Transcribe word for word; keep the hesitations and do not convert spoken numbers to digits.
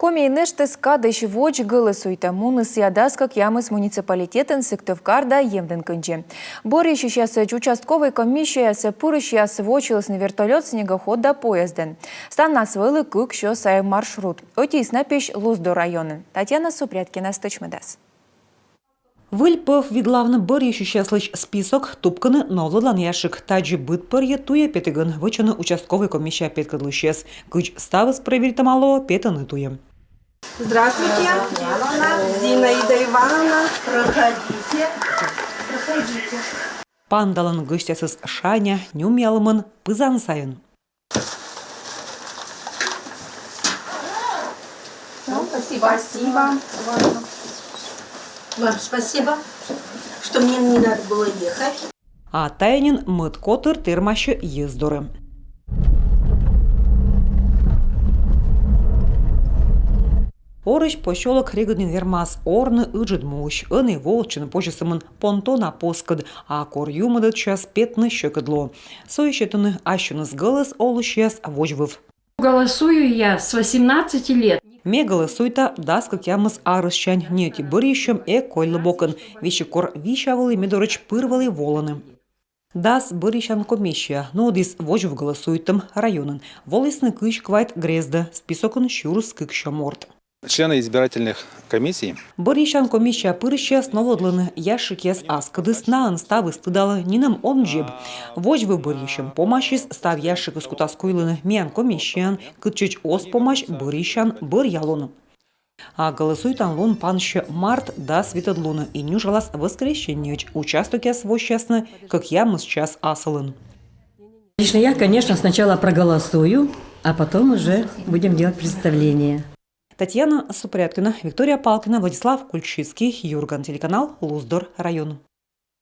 Коми нӧшта кадысь водз гӧлӧсуйтӧм муніс сійӧ дас кӧкъямыс муниципалитетын, Сыктывкар да Емдін кындзи. Бӧрйысьысьясӧдз участковӧй комиссиясӧ пырысьяс вӧчылісны вертолёт, снегоход да поездӧн. Ставнас вӧлі кык сё сайӧ маршрут. Ӧтиыс на пиысь Луздор районын. Татьяна Супряткина стӧчмӧдас. Выль пӧв видлавны бӧрйысьысьяслысь список, тупкыны новлӧдлан ящик. Тадзи быд пӧрйӧ туйӧ петігӧн вӧчӧны участковӧй комиссия петкӧдлысьяс. Кыдз ставыс прӧверитӧма лоӧ, петӧны туйӧ. Здравствуйте, Зинаида Ивановна, проходите, проходите. Паныдалӧны гӧсьтъясӧс шаня, нюмъялӧмӧн, пызан сайын. Ну, спасибо. Спасибо. Вам спасибо, что мне не надо было ехать. А тайӧн нин мӧд котыр тэрмасьӧ йӧз дорӧ. Орысь посёлок регыд нин вермас орны ыджыд муысь. Ӧні воӧдчыны позьӧ сӧмын понтона поскӧд, а кор юмӧдӧдчас, петны сьӧкыд лоӧ. Сійӧс сетӧны ассьыныс гӧлӧс олысьяс водзвыв. Голосую я с восемнадцати лет. Ме гӧлӧсуйта дас кӧкъямыс арӧссянь. Ни ӧти бӧрйысьӧм эг койлы бокын, весиг кор висьӧм вылӧ ме дорӧдз пыр вӧлі волӧны. Дас бӧрйысян комиссия нуӧдіс водзвыв гӧлӧсуйтӧм районын. Волісны кызь квайт грездӧ, списокын сюрс кык сё морт. Члены избирательных комиссий. Бӧрйысян комиссияӧ пырысьяс новлӧдлӧны ящикъяс аскӧдыс, наӧн ставыс тыдалӧ, нинӧм он дзеб. Водзвыв бӧрйысьӧм помасис, став ящикыс кутас куйлыны миян комиссияын, кытчӧдз оз помась бӧрйысян, бӧръялӧны. А гӧлӧсуйтан лун пансьӧ март дас витӧд лунӧ и нюжалас воскресеньеӧдз. Участокъяс воссясны кӧкъямыс час асылын. Лично я, конечно, сначала проголосую, а потом уже будем делать представление. Татьяна Супряткина, Виктория Палкина, Владислав Кульчицкий, «Юрган» телеканал, Луздор район.